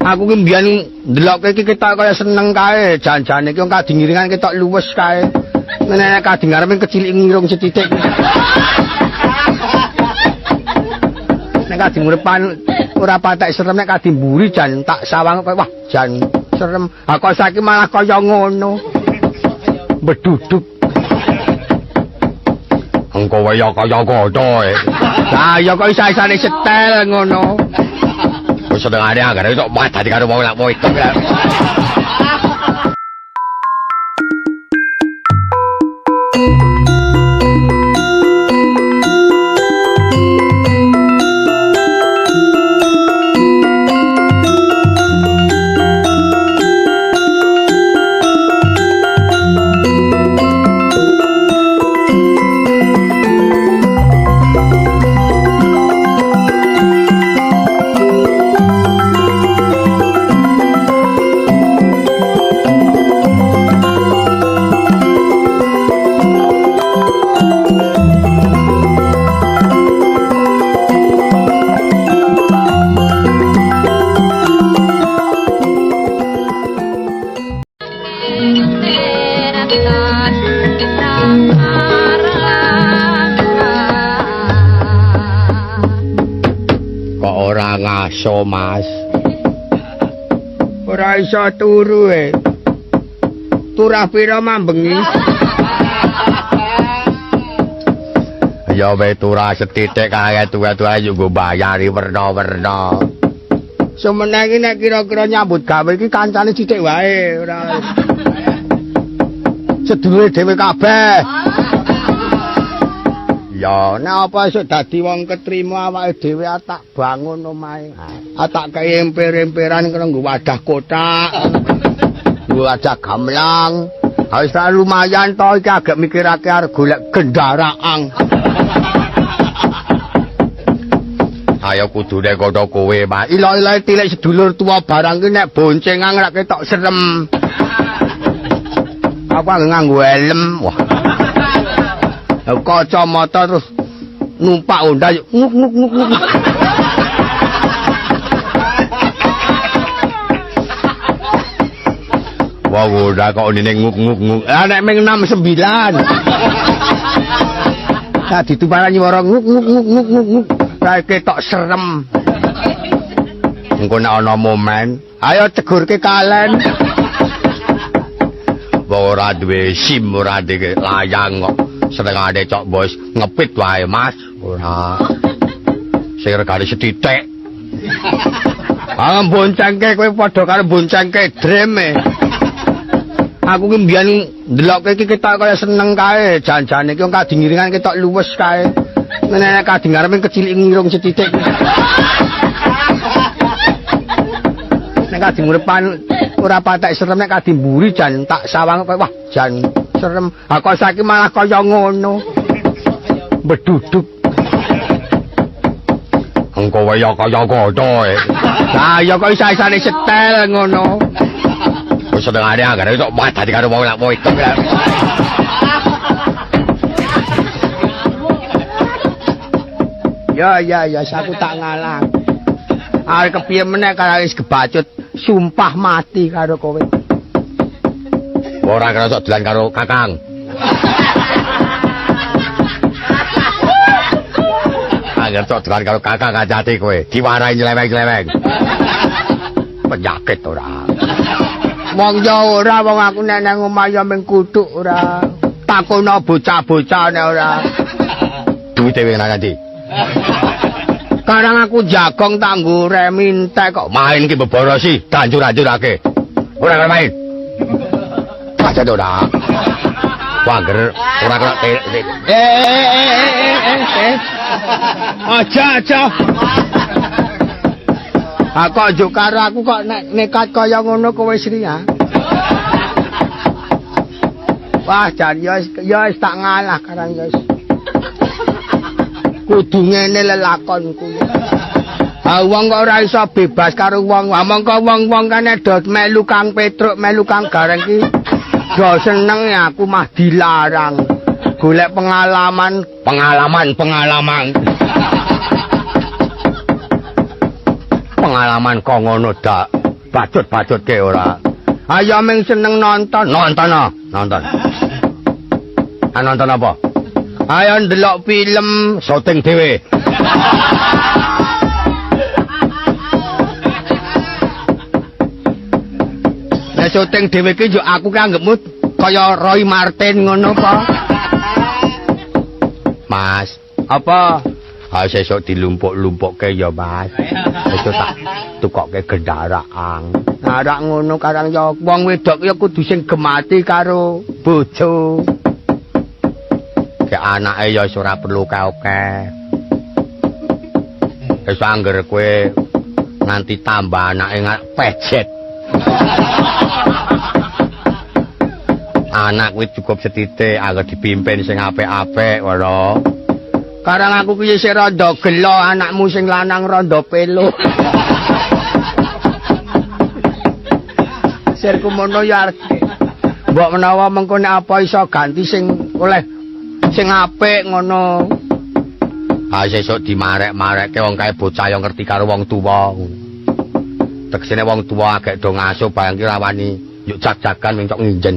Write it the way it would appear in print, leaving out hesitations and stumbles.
Aku ki mbiyen ndelokke iki ketok kaya seneng kae, jan-jane iki wong kadingiringan ketok luwes kae. Nek kading ngarepe kecilik ngirung sethithik. Nek kading ngurepan ora patek serem, nek kading mburi jan tak sawang kaya wah jan serem. Ha kok saiki malah kaya ngono. Beduduk. Engko wae ya kaya ngono e. Lah ya kok isa-isane setel ngono. Wis senengane anggere tok madati karo wong lak wedok. Kok ora ngaso, Mas? Ora iso turu e. Turah pira mambengi? Ya wae turah sethithik kae tuwa-tuwa yo nggo bayari werna-werna. Sumeneh iki nek kira-kira nyambut gawe iki kancane sithik wae ora. Sedulure dhewe kabeh. Ya, nek apa esuk dadi wong ketrima awake dhewe tak bangun omahe. Tak kei emper-emperan kena nggo wadah kotak. Nggo wadah gamelan. Ha wis lumayan to iki agak mikirake arep golek kendaraan. Ayo kudune kono kowe, Mas. Ila-ila tilik sedulur tuwa barang ki nek boncengan rak ketok serem. Aku nganggo helm. Wah. Kacamata terus numpak Honda nguk nguk nguk nguk. Wah, Honda kok unine nguk nguk nguk. Ah nek ming 69. Nah ditumparan nyuwara nguk nguk nguk nguk nguk nguk. Ra ketok serem. Engko nek ana momen, ayo cegurke kalen. Wong ora duwe SIM, ora duwe layang kok. Senengane cok bos ngepit wae, Mas. Ora. Sing regane sethithik. Ah boncengke kowe padha karo boncengke drem e. Aku ki mbiyen ndelokke iki ketok kaya seneng kae, jan-jane iki wong kadingiringan ketok luwes kae. Nek kading ngarepe kecilik ngirung sethithik. Nek kading ngurepan ora patek serem, nek kading mburi jan tak sawang kaya wah jan serem. Ha kok saiki malah kaya ngono. Beduduk. Engko wae ya kaya ngono e. Lah ya kok isa-isane setel ngono. Wis senengane anggere tok madati karo wong lak wedok. Ya ya ya aku tak ngalah. Arep kepiye meneh karo wis kebacut sumpah mati karo kowe. Ora kena sok dolan karo Kakang. Angger sok dolan karo Kakang hati-hati kowe, diwarai nyeleweng-nyeleweng. Penyakit ora. Wong ya ora, wong aku nek nang omah ya mung kuthuk ora. Takono bocah-bocah nek ora. Duwite wing nang ndi? Karang aku jagong tanggo remintek kok main ki beborosi, dancur-ancurake. Ora kena main. Aja ora. Wangger ora kena Aja aja. Ha kok njuk karo aku kok nek nekat kaya ngono kowe Sri ya. Wah jan ya wis tak ngalah karang ya wis. Kudu ngene lelakonku. Ha wong kok ora iso bebas karo wong. Ha mongko wong-wong kene do melu Kang Petruk, melu Kang Gareng ki. Do seneng ya aku mah dilarang. Golek pengalaman, pengalaman, pengalaman. Pengalaman kok ngono dak. Dibacut-bacutke ora. Ayo ming seneng nonton, nonton ah, nonton. Ah nonton apa? Ayo ndelok film syuting dhewe. Nek syuting dhewe ki yo aku ki anggepmu kaya Roy Martin ngono apa? Mas, apa? Ha sesuk dilumpuk-lumpukke ya, Mas. Sesuk tak tukokke kendaraan. Ngarak ngono karang ya wong wedok ya kudu sing gemati karo bojo. Ke anake ya wis ora perlu kaoke. Wis angger kowe nganti tambah anake pejet. Anak kuwi cukup sethithik angger dipimpin sing apik-apik ngono. Karang aku ki isih rada gelo anakmu sing lanang rada pelo. Sirku mono ya mbok menawa mengko nek apa iso ganti sing oleh sing apik ngono. Ha sesuk dimarek-marekke wong kae bocah yo ngerti karo wong tuwa. Tegesene wong tuwa agek do ngasuh bayang ki ora wani yuk jag-jagan ming cok nginjen.